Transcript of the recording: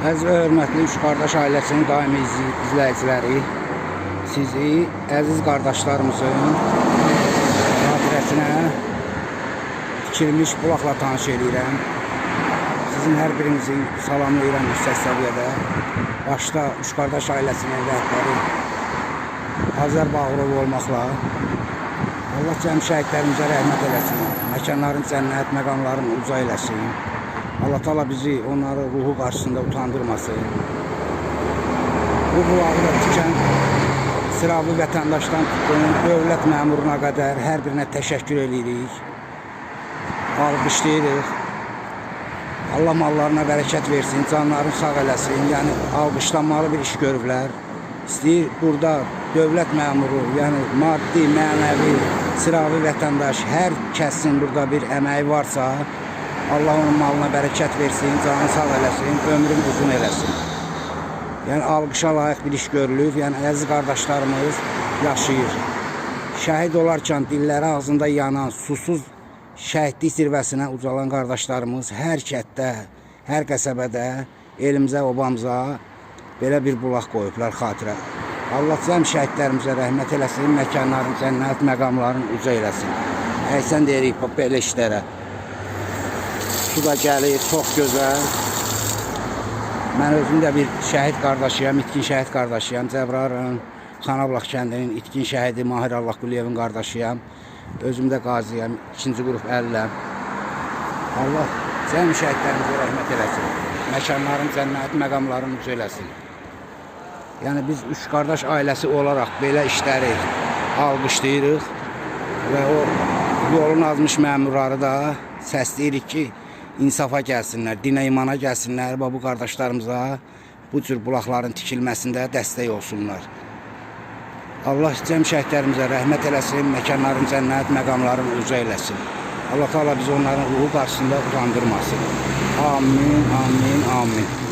Əziz və hörmətli Üç Qardaş ailəsinin daimi izləyiciləri, sizi əziz qardaşlarımızın xatirəsinə tikilmiş bulaqla tanış eləyirəm. Sizin hər birinizi salamlayıram yüksək səviyyədə. Başda Üç Qardaş ailəsinin rəhbəri Azər Bağırov olmaqla Allah cəm şəhidlərimizə rəhmət eləsin. Məkanların cənnət, məqamların uca eləsin. Allah Taala bizi onları ruhu qarşısında utandırmasın. Bu bulağı da tikən sıravi vətəndaşdan tutun, dövlət məmuruna qədər hər birinə təşəkkür eləyirik. Alqışlayırıq. Allah mallarına bərəkət versin, canlarını sağ eləsin. Yəni alqışlanmalı bir iş görüblər. İstəyir burada dövlət məmuru, yəni maddi, mənəvi, sıravi vətəndaş, hər kəsin burada bir əməyi varsa, Allah onun malına bərəkət versin, canını sağ eləsin, ömrünü uzun eləsin. Yəni alqışa layiq bir iş görülür. Yəni əziz qardaşlarımız yaşayır. Şəhid olarkən dilləri ağzında yanan, susuz şəhidlik zirvəsinə ucalan qardaşlarımız hər kənddə, hər qəsəbədə elimizə, obamıza belə bir bulaq qoyublar xatirə. Allah cəm şəhidlərimizə rəhmət eləsin, məkanların cənnət, məqamların uca eləsin. Əhsən deyirik belə işlərə. Su da gəlir, çox gözəl. Mən özüm də bir şəhid qardaşıyam, itkin şəhid qardaşıyam. Cəbrayıl rayon Xanabulaq kəndinin itkin şəhidi Mahir Allahquliyevin qardaşıyam. Özüm də qaziyəm, ikinci qrup əlləm. Allah cəm şəhidlərimizə rəhmət eləsin. Məkanların cənnət, məqamların uca eləsin. Yəni biz üç qardaş ailəsi olaraq belə işləri alqışlayırıq və o yolun azmış məmurları da səsləyirik ki, insafa gəlsinlər, dinə imana gəlsinlər və bu qardaşlarımıza bu cür bulaqların tikilməsində dəstək olsunlar. Allah cəm şəhidlərimizə rəhmət eləsin, məkanların cənnət, məqamların uca eləsin. Allah Taala bizi onların ruhu qarşısında utandırmasın. Amin, amin, amin.